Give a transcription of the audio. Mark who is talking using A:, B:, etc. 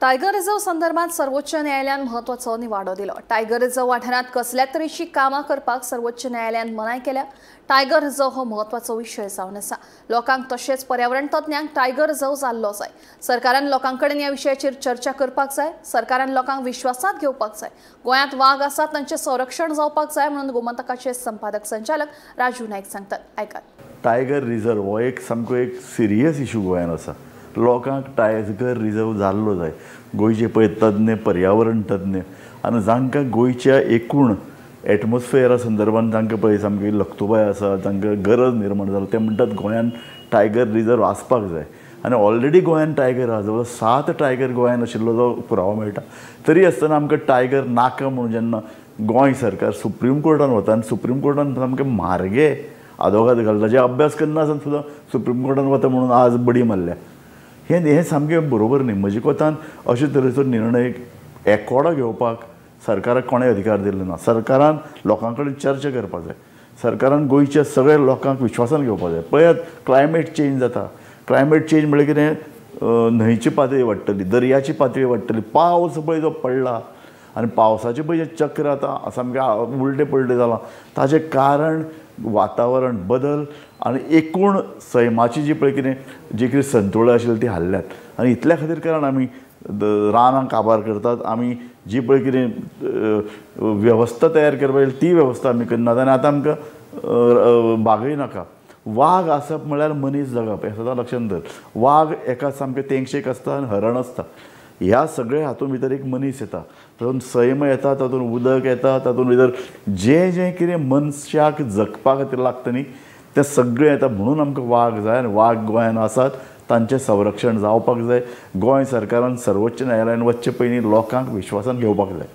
A: Tiger reserve संदर्भात सर्वोच्च न्यायालयान महत्वाचो निवाडो दिलो। टायगर रिझर्व वाठारांत कसल्या तरेची कामां करपाक सर्वोच्च न्यायालयान मनाय केल्या। टायगर रिझर्व हो महत्वाचो विशय जावन आसा। लोकांक तशेंच पर्यावरण तज्ञांक टायगर रिझर्व जाल्लो जाय। सरकारान लोकां कडेन ह्या विशयाचेर चर्चा करपाक जाय। सरकारान लोकांक विश्वासांत घेवपाक जाय। गोंयांत वाग आसात तांचें संरक्षण जावपाक जाय म्हणून गोमंतकाचे संपादक संचालक राजू नायक सांगतात। आयकात।
B: टायगर रिझर्व हो एक सामको एक सिरियस इशू गोंयांत आसा। लोकांक टायगर रिझर्व जाल्लो जाय। गोंयचे पळय तज्ञ, पर्यावरण तज्ञ आनी जांकां गोंयच्या एकूण एटमॉस्फियरा संदर्भात जांकां पळय सामकी लक्तुबाय आसा, जांकां गरज निर्माण जाला, ते म्हणटात गोंयांत टायगर रिझर्व आसपाक जाय। आनी ऑलरेडी गोंयांत टायगर आसा, जवळ 7 टायगर गोंयांत आशिल्लो जो पुरावो मेळटा। तरी आसतना आमकां टायगर नाका म्हणून जेन्ना गोंय सरकार सुप्रीम कोर्टान वता आनी सुप्रीम कोर्टान सामकें म्हारगे आदोगाद घालता, जे अभ्यास करना आसतना सुद्दां सुप्रीम कोर्टान वता म्हणून आज बडी मारल्या, हें सामकें बरोबर न्ही। म्हजे कोतान अशे तरेचो निर्णय एकोडो घेवपाक सरकाराक कोणें अधिकार दिल्लो ना। सरकारान लोकां कडेन चर्चा करपाक जाय। सरकारान गोंयच्या सगळ्या लोकांक विश्वासान घेवपाक जाय। पळयात क्लायमेट चेंज जाता। क्लायमेट चेंज म्हळ्यार कितें, न्हंयची पातळी वाडटली, दर्याची पातळी वाडटली, पावस पळय जो पडला आनी पावसाचें पळय जें चक्र आतां सामकें उलटें पलटें जालां, ताचें कारण वातावरण बदल आनी एकूण सैमाची जी पळय कितें जी कितें संतुळा आशिल्ली ती हाल्ल्यात। आनी इतल्या खातीर कारण आमी रानां काबार करतात, आमी जी पळय कितें वेवस्था तयार करपाक ती वेवस्था आमी करनात आनी आतां आमकां बागय नाका। वाग आसप म्हळ्यार मनीस जगप हें सदां लक्षांत धर। वाग एका सामकें तेंगशेक आसता आनी हरण आसता। ह्या सगळ्या हातूंत भितर एक मनीस येता, तातूंत सैम येता, तातूंत उदक येता, तातूंत भितर जें जें कितें मनशाक जगपा खातीर लागता न्ही तें सगळें येता। म्हणून आमकां वाग जाय आनी वाग गोंयांत आसात, तांचें संरक्षण जावपाक जाय। गोंय सरकारान सर्वोच्च न्यायालयान वचचे पयलीं लोकांक विश्वासान घेवपाक जाय।